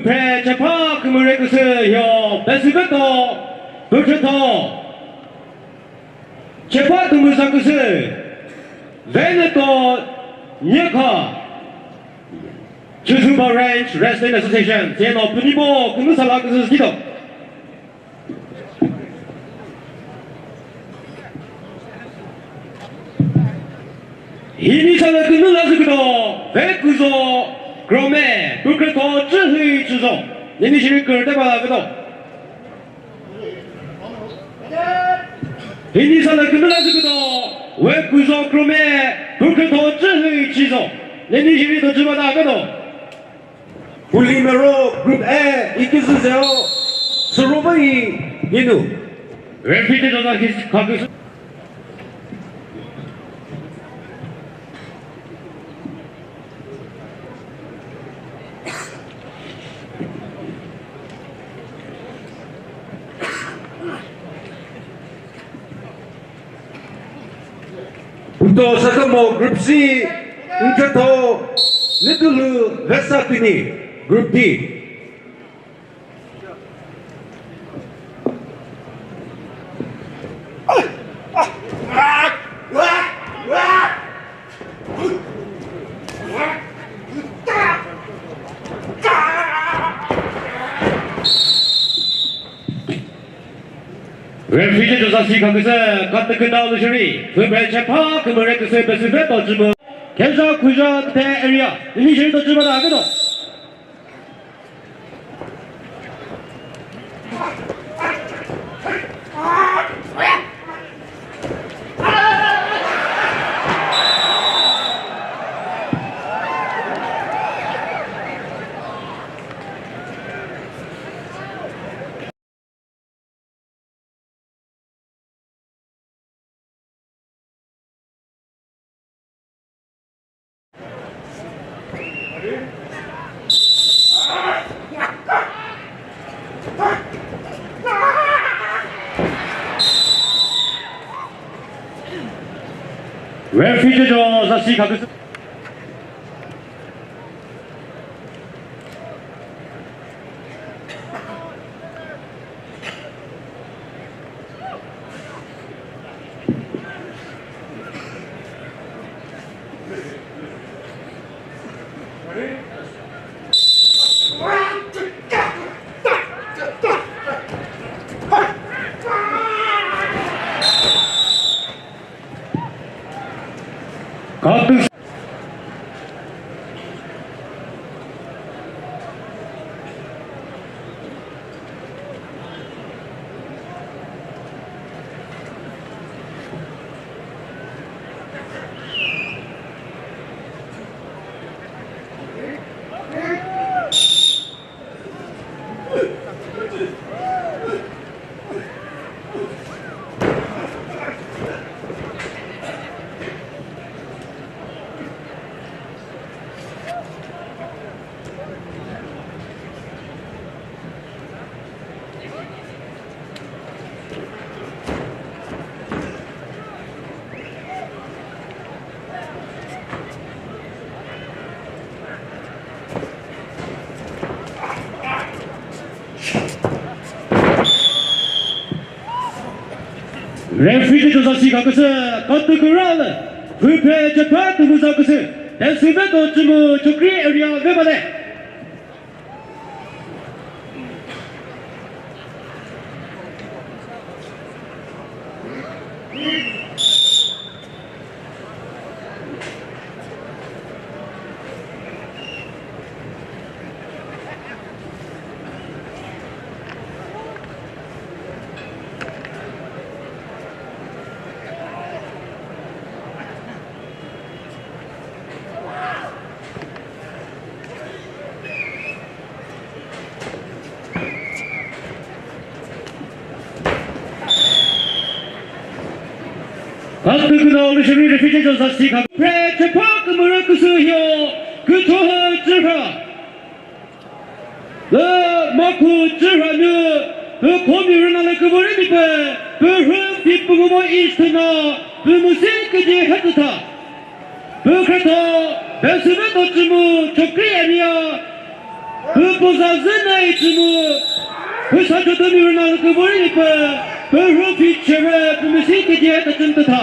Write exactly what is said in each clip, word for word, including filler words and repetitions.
Phe chepha kümüre küsü hio Besühveto Pükhrütho. Chepha kümüza küsü Veneto Nyekha. Chozuba Range Wrestling Association. Seno pünipo kümüsa la küsü skito. Hini sala künü la züküdo, Veküzo Krome, Pükhrütho Chühü Chüzo. Neni shiri kürte bala küdo. Hini sala künü la züküdo, Veküzo Krome, Pükhrütho Chühü Chüzo. Neni shiri to chüba da küdo. Pulümero Group A, ikizü zeo, Sürüvüyi Yinu. Referee de ceza kes-, kaküsü. Uto Sakamo Group C, Nketho Nidulu Vesa Tini, Group D. Referee ceza si kaküsü, kat tüküna lüshiri, fümre chepha kümüre küsü Besühveto Chümü, Khezha Khuzha Tüphe area, ini shiri to chüba da küdo. Referee ceza si kaküsü. Kalktı. Referee ceza si kaküsü, katü küralü, füphe chepha tümüza küsü, Besühveto Chümü Chokri area ve bale. Kalktü küna oluşu referee ceza si kha. Pre chepha kümüre küsü hio, kütho ha chepha. Lü makhu chührünü, pü khomi rüna lü küvori mi pü, pü rhü fi pü kümo ish thüna, pü müsi küji hütütha. Pü khrütho, Besühveto Chümü, Chokri area. Pü poza zü na i chü mu, pü sa chotü mi rüna lü küvori pü, pü rüphi chere, pü müsi kedi e tachün tütha.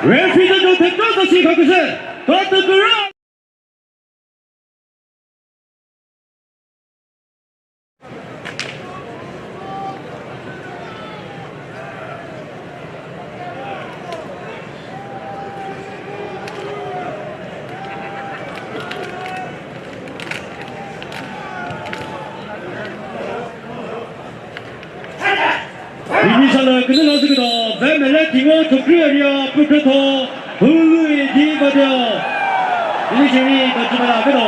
Referee de do thekto sa si khaküse, ta tüküra. Ini sala kene la zikdo, ve mele kingo chokri area pukre tho, hulu e di badio. Ini jiri bachumala kedo.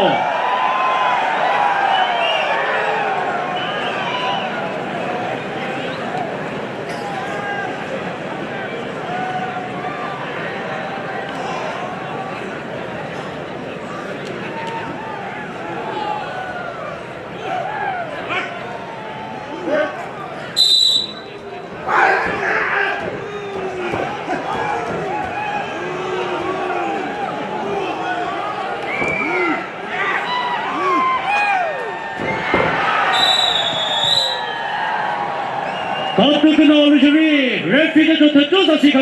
Katu kena olujuri, referee de to thatu sa si kha.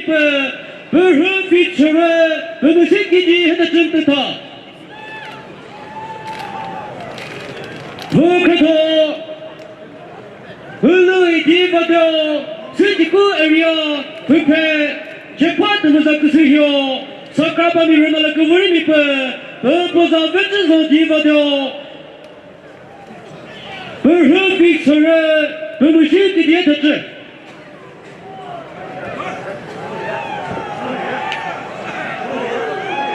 Pü, pü rüphi chere, pü müsi kedi hüta chün tütha. Pü kretho, hulu e di badio, Sütiku area, pü phe, chepa tümüza küsü hio, sakra ba mi rüna la küvori mi pü, pü poza vechü zo di badio. Pü rüphi chere, pü müsi kedi e tachü.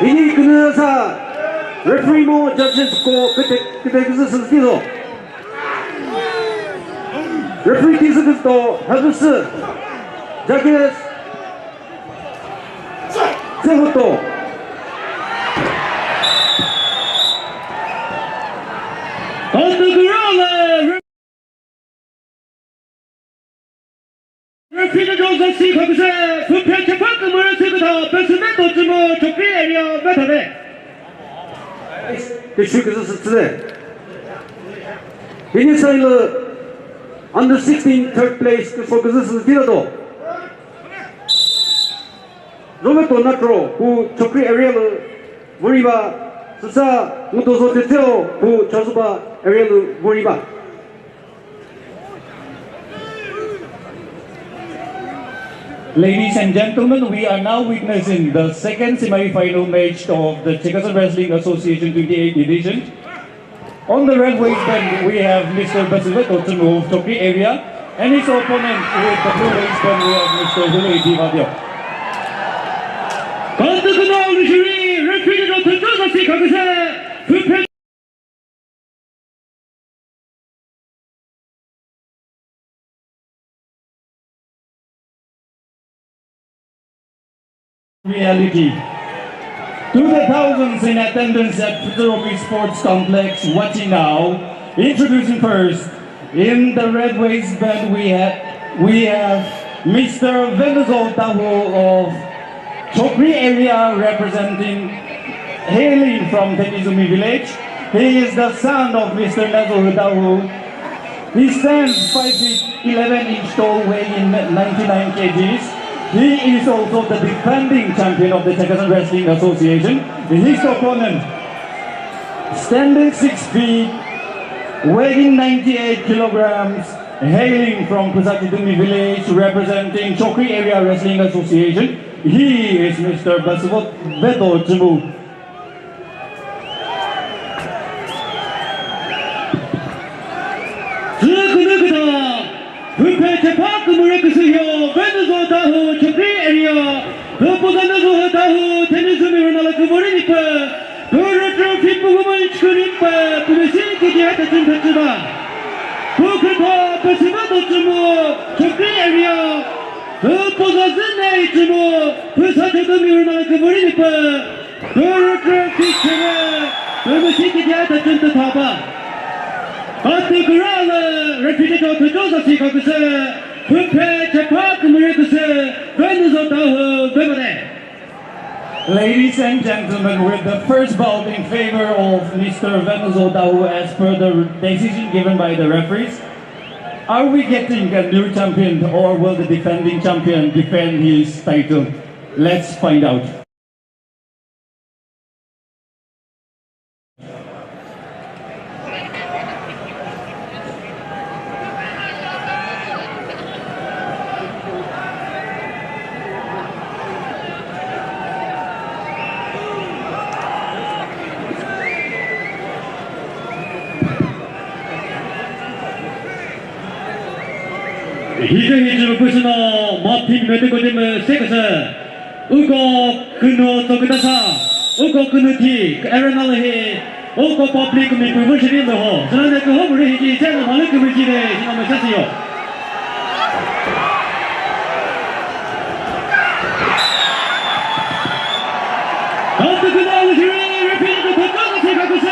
Ini künü sa referee mo judges ko kete, kete küzü sü tizo. Referee ti sü küzü to, ha küzü. Judges. Sehuto. Katu kürala. Referee do sa si khaküse, pü phe chepa kümüre sü kütha, pü süme to chümo, chokri area, ve thade. Teşekkür ederiz size. Yeni sayılı under sixteen third place kü focus sü tira do. Roberto Natro, ku Chokri area lü voriba, süsa Mutozo Tetseo, ku Chozuba area lü voriba. Ladies and gentlemen, we are now witnessing the second semi-final match of the Chakhesang Wrestling Association twenty-eighth edition. On the red waistband, we have Mister Basuveto Tsumu of Chokri area, and his opponent with the blue waistband, we have Mister Hule Divadio. Kantüküna oluşuri, referee do thütü sasi khaküse, füphe. Reality. To the thousands in attendance at Futsal Sports Complex, watching now, introducing first, in the red waistband, we have, we have Mister Venuzo Tahu of Chokri area, representing, hailing from Thenizumi village. He is the son of Mister Nezo Tahu. He stands five feet eleven inch tall, weighing ninety-nine K Gs. He is also the defending champion of the Chakhesang Wrestling Association. His opponent, standing six feet, weighing ninety-eight kilograms, hailing from Phusachidumi village, representing Chokri Area Wrestling Association. He is Mister Basubot Beto Chimu. Zü künü küta, hüphe chepha kümüre küsü hio, Venuzo Dahu, Chokri area, Venuzo Dahu, Thenizumi rüna la kümüre nipü, Pürütrü Fipugumu Ichkünipü, Pümesi Kiki Hata Chun Tachida. Pükütha Pesima Dochumu, Chokri area, Püpozazine Ichumu, Püsachadumi rüna la kümüre nipü, Pürütrü Fichire, Pümüsi kidia tütün tüthaba. Katü küralü referee to tütün sasi kaküsü. Püphe chepa kümüre küsü. Venuzo Dawhuo bebade. Ladies and gentlemen, with the first bout in favor of Mister Venuzo Dawhuo as per the decision given by the referees, are we getting a new champion or will the defending champion defend his title? Let's find out. Hijü hijü püsüno Martin Mötükoti mü seküsü. Uko künü tsokütasa, uko künü thi, arena lü hi, uko public mi püvü shiri lü ho. Züna ne küho müri hiji, züna mali kümüji de, züna mü sesi yo. Kantü künü alışırı, repeat, kutlu kutlu kutlu.